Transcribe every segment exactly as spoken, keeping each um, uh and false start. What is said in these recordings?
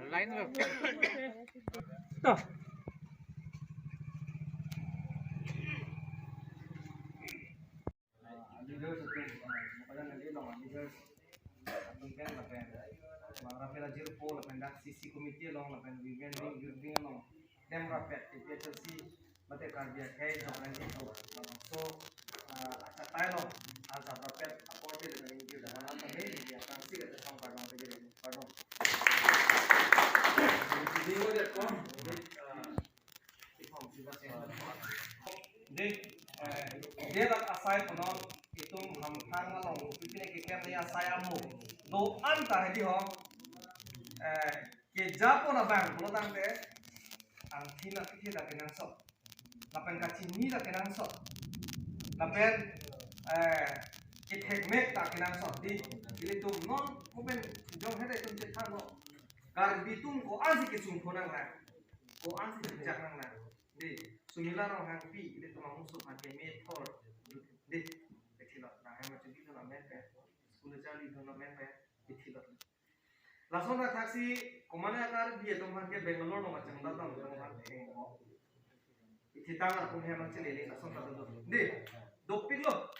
Line lo. To. Leaders atum, ah, makajan lagi long leaders atum pen lapen, ah, Raphael Ajirpo lapen dak C C committee along lapen women wing, youth wing along, dem rapet A P H L C mate Karbi akhei jok nangji pu. So, ah, achatai along ajat rapet aporte le nangji pu. Mana kami dia tangsi kata song pardon kejelo, pardon. Di, eh, dia dak asai punon itum hamphang along pipine keklem ni asai amo. Do-an ta hedi ho. Eh, kejapo na bang pulo tangte angthi na pithe ta kenangsot. Lapen kachini ta kenangsot. Lapen, eh, kethekmek ta kenangsot. Di, ilitum non, mo pen jong hede itum chethan lo. Karbi atum ko-ansi kesung ko nang nang. Ko-ansi chak nang nang. Di, Sumila Ronghangpi, ilitum amuso aphan ke methot. Di, kethilot. Na hem achubi atum amen pen. School charli atum amen pen. Kethilot. Lason athaksi komane Karbi atum aphan ke Bangalore along achang datam atum aphan thengpo. Ithitang atum hem achelele lason ta do. Di, dopiklo.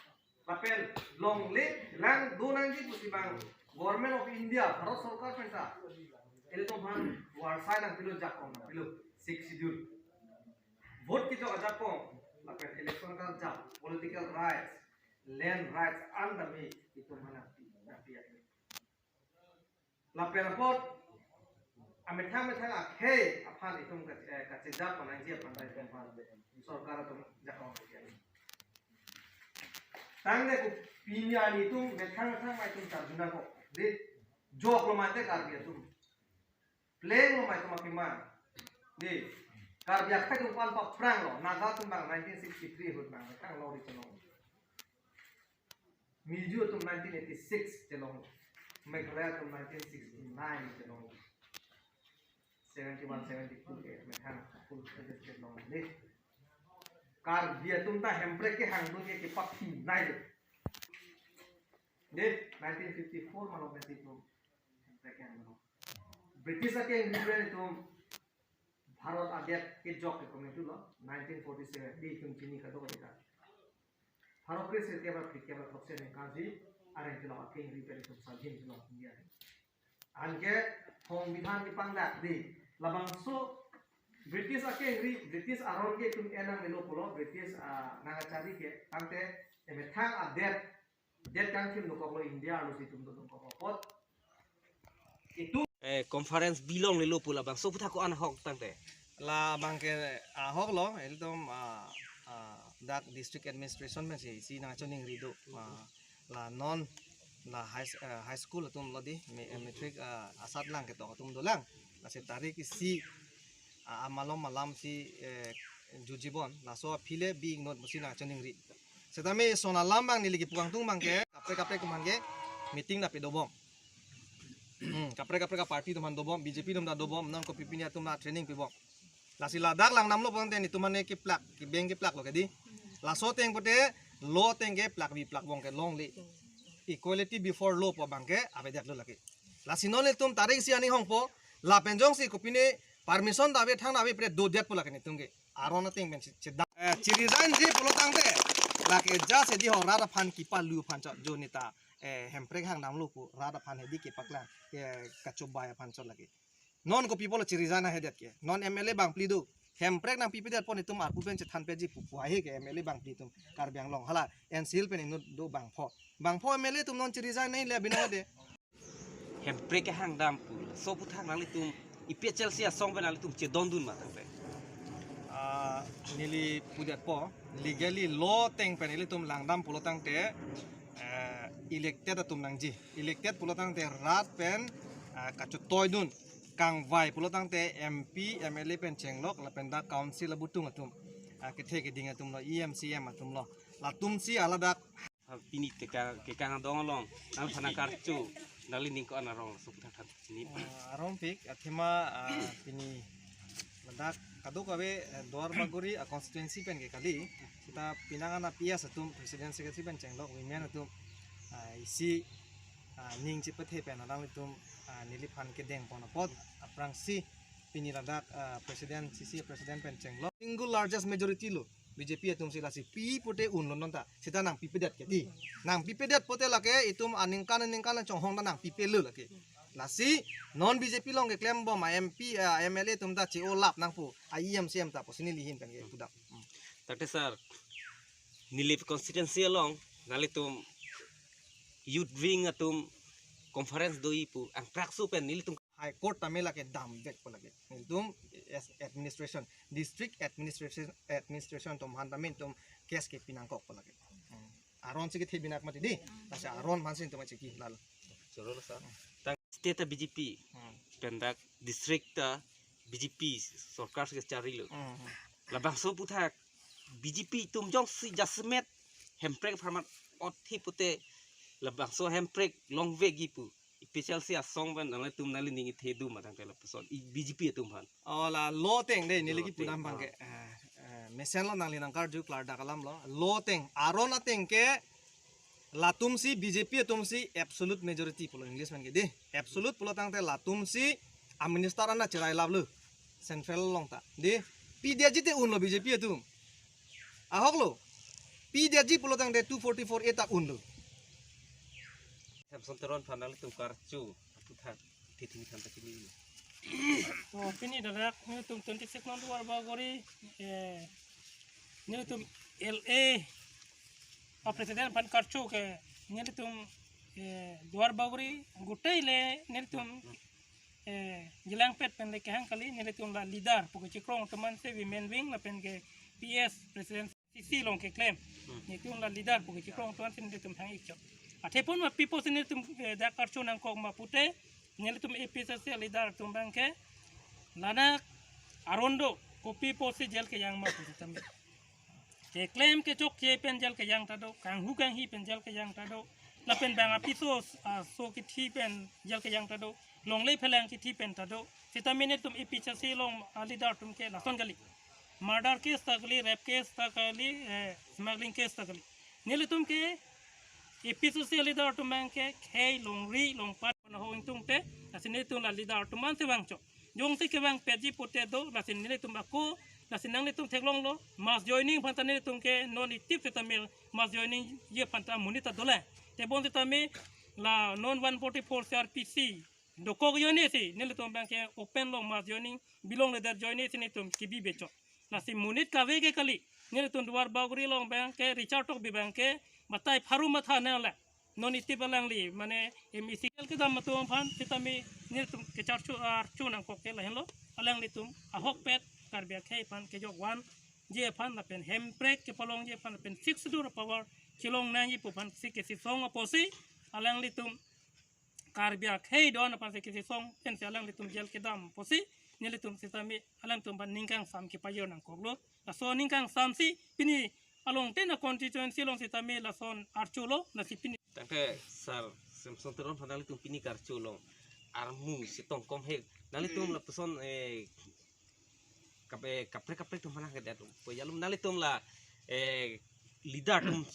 Lapen longle lang do nangji pusi bang Government of India, Bharat Sorkar pen ta ilitum aphan varsai nangpilo, jakong nangpilo, Sixth Schedule. Vote kejok ajakong, lapen election karjap, political rights, land rights, an tame itum aphan nangpi, nangpi. Lapen apot amethang methang akhei aphan itum ka-, eh, kachejap panangji aphan ta itum aphan sorkar atum jakong. Tangte ko pini arni itum methang methang ma itum charjuna ko. Di, jok lo mate Karbi atum. Pleng lo ma itum akima. Di, Karbi akhei atum aphan paprang lo. Naga atum bang nineteen sixty-three ahut bang methang lo ri chelong. Mizo atum nineteen eighty-six chelong. Meghalaya atum nineteen sixty-nine chelong. Seventy-one, seventy-two ke methang full fledged chelong. Di, Karbi atum ta Hemprek kehangdun ke kepaphi nai di. Di, nineteen fifty-four malom neti atum Hemprek kehangdun. British akengri pen itum Bharat adet kejok ke komentu lo, nineteen forty-seven, di itum chini kadokave ta. Pharo kre sirkep ra phlikep ra throksi aningkan si areng kelok akengri pen itum sadhin kelok India. Anke Songbidhan kepangdak di, labangso British akengri, British aron ke itum enang melo pulo, British, ah, nangkachari ke, tangte emethang adet, det kangthim dokok lo India arlo si itum dodokok apot. Itum, eh, conference bilong lelo pu labangso aputhak ko-an ahok tangte. Labang ke ahok lo, ilitum, ah, ah, dak district administration pensi isi nangchiningri do, ah, la non la high, eh, high school atum lo di, me-, eh, matric, ah, asatlang ketok atum dolang. Lasi tarik isi, ah, amalom malam si, eh, jutji bon. Laso aphi le bi ingnot pusi nangchiningri. Setame son alam bang neli kipu kangtung bang ke, kaprek kaprek atum aphan ke meeting nangpidobom. Hmm, kaprek kaprek aparty atum aphan dobom, B J P atum ta dobom, non kopi pini atum ta training pibom. Lasi ladak langdamlo pon te netum aphan ke plak, kebeng keplak lo ke di. Laso ateng pute law ateng ke plakbi plakbom ke longle. Equality before law pu abang ke avedet lo lake. Lasi non netum tarik isi aning hongpo, lapen jongsi kopine permission ta ave, thang ta ave pre dodet pu lake netum ke. Aron ateng pen si chedam. Eh, chi-resign ji pulo tangte, lake ja si di ho rat aphan kipalu aphan chot jo neta, eh, Hemprek hangdamlo pu rat aphan hedi kepaklang, eh, kachobai aphan chot lake. Non kopi pulo chi-resign ahedet ke. Non M L A bangphli do. Hemprek nangpipedet pon itum arpu pen chethan peji pu pu ahe ke M L A bangphli atum Karbi Anglong. Hala N C L pen inut do bangpho. Bangpho M L A atum non chi-resign nai le abinong de. Hemprek kehangdam pu laso aputhak nanglitum A P H L C asong pen nanglitum chedondun ma tangte. Ah, neli pudetpo, legally law ateng pen ilitum langdam pulo tangte, eh, elected atum nangji. Elected pulo tangte rat pen, ah, kachetoidun. Kangvai pulo tangte M P, M L A pen chenglok, lapen dak council abutung atum. Kethe keding atum lo, E M C M atum lo. Latum si aladak. Pini kekang, kekang adong along, nang sana karcho, nangli ning ko-an arong, so puthak than sini. Ah, arongpik, athema, ah, pini ladak kadokave, eh, Duar Bagori a constituency pen ke kali, seta pinang ana P S atum, President Secretary pen chenglok, women atum, ah, isi, ah, ning chepathe pen alanglitum, ah, neliphan kedeng pon apot, aphrangsi pini ladak, ah, President, C C A President pen chenglok. Single largest majority lo B J P atum si, lasi pi pute unlo non ta. Seta nangpipedet ke di. Nangpipedet pute lake itum aningkan aningkan chonghong ta nangpipelo lake. Lasi non B J P along keklem bom a M P, ah, M L A atum ta che-o lap nangpo. A E M C M ta pusi neli ahin pen ke pudam. Hmm. Tangte sir, neli constituency along nanglitum youth wing atum conference do-i pu angkrak su pen nelitum High Court tame lake damvekpo lake. Nelitum as administration, district administration, administration atum aphan tame nelitum case kepi nangkokpo lake. Hmm. Aron si kethe binak mati di. Lasi aron aphan si nelitum achiki lalo. Choro lo sir. Tang state a B J P. Hmm. Pen dak district ta B J P sorkar si kacharli lo. Hmm. Labangso aputhak B J P atum jongsi jasemet Hemprek apharman othi pute labangso Hemprek longvekji pu. A P H L C asong pen nanglitum nangli ning kethe do ma tangte lapuson. I B J P atum aphan. Oh, la law ateng de, neli law ateng, pudam abang ah. Ke. Ah, ah, mesen lo nangli nangkarju klardak alam lo. Law ateng, aron ateng ke latum si B J P atum si absolute majority pulo English pen ke di. Absolute pulo tangte latum si a minister an ta cherai lap lo. Central along ta. Di, pidetji te unlo B J P atum. Ahok lo. Pidetji pulo tangte two forty-four A ta unlo. Samson Teron aphan nanglitum karcho aputhak titi than ta kini. Oh, pini ladak nelitum twenty-six number Duar Bagori, eh, nelitum L A a president aphan karcho ke nelitum, eh, Duar Bagori gutei le nelitum, eh, jelangpet pen le kehang kali, nelitum la leader pu kechikrong atum an si women wing lapen ke P S president C C along keklem. Hmm. Nelitum la leader pu kechikrong atum an si nelitum hang-ik chot. Athe pon ma pi pusi nelitum, eh, dak karcho nangkok ma pute, nelitum A P H L C leader atum abang ke ladak aron do, kopi pusi jail kejang ma pusi tame. Keklem kechokche pen jail kejang ta do, kanghu kanghi pen jail kejang ta do, lapen bang apiso, ah, so kithi pen jail kejang ta do, longle phelang kithi pen ta do. Seta nelitum A P H L C along, ah, leader atum ke lason kali. Murder case ta kali, rape case ta kali, eh, smuggling case ta kali. Nelitum ke A P H L C leader atum abang ke khei longri longpat na ho ingtungte, lasi nelitum la leader atum an si vangchot. Jongsi kevangpetji pute do, lasi nelitum ako, lasi nanglitum theklong lo, mass joining aphan ta nelitum ke non itip seta mil mass joining ji aphan ta monit ta dolang. Tebon seta me la non one forty-four C R P C dokok ajoine si nelitum abang ke open lo mass joining, belong leader ajoine si nelitum kebi bechot. Lasi monit kave ke kali, nelitum Duar Bagori along abang ke Richard Tokbi abang ke batai pharo matha nang le. Non itip alangli, mane M E C jail kedam atum aphan, seta me nelitum kecharcho archo nangkok ke lahenlo, alanglitum ahokpet Karbi akhei aphan kejok vanji aphan lapen Hemprek kepalongji aphan lapen Sixth Schedule power chelong nangji pu aphan si kesisong apotsi, alanglitum Karbi akhei do-an aphan si kesisong pensi alanglitum jail kedam apotsi, nelitum seta me alanglitum aphan ning kangsam kepajir nangkoklo. Laso ning kangsam si pini along tena constituency along seta me lason archo lo, lasi pini. Tangte sir, Samson Teron aphan nanglitum pini karcho along armu si tongkom he. Nanglitum lapuson, eh, kap-, eh, kaprek kaprek atum aphan nangkedet. Pujalum nanglitum la, eh, leader atum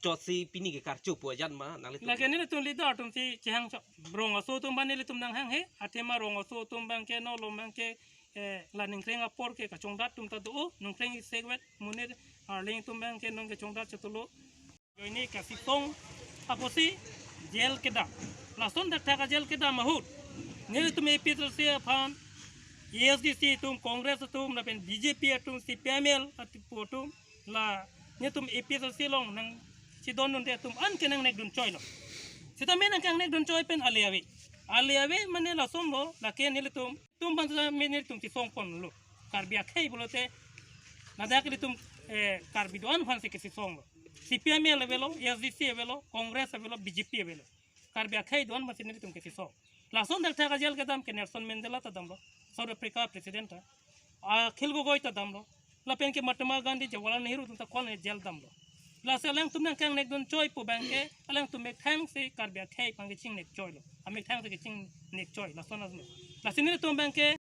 chotsi pini ke karcho pu ajat ma nanglitum. Lake nelitum leader atum si chehang chot. Rong aso atum aphan nelitum nanghanghe, athema rong aso atum abang ke non lo abang ke, eh, la ningkreng apor ke kachongdat atum ta do, ningkreng isek vet, monit arleng atum abang ke non kachongdat chot lo. Ajoine kesisong apotsi jail kedam. Lason dak thak a jail kedam ahut, nelitum A P H L C aphan, A S D C atum, Congress atum, lapen B J P atum, C P I M L atum, atum, la nelitum A P H L C along nangchedondunde atum an ke nangnekdun choi lo. Seta me nangkangnekdun choi pen ale ave. Ale ave mane lason lo, lake nelitum, atum aphan seta me nelitum kesong ponlo. Karbi akhei pulote, ladak nelitum, eh, Karbi do-an aphan si kesisong lo. C P I M L avelo, A S D C avelo, Congress avelo, B J P avelo. Karbi akhei do-an aphan si nelitum kesisong. Lason dak thak a jail kedam ke Nelson Mandela ta damlo, South Africa president ta. Akhil Gogoi ta damlo. Lapen ke Mahatma Gandhi, Jawaharlal Nehru atum ta ko-an jail damlo. Lasi alangtum nangkangnek dun choi pu abangke alangtum methang si Karbi akhei aphan kachingnek choilo. Amethang si kachingnek choi. Lason asme. Lasi nelitum abangke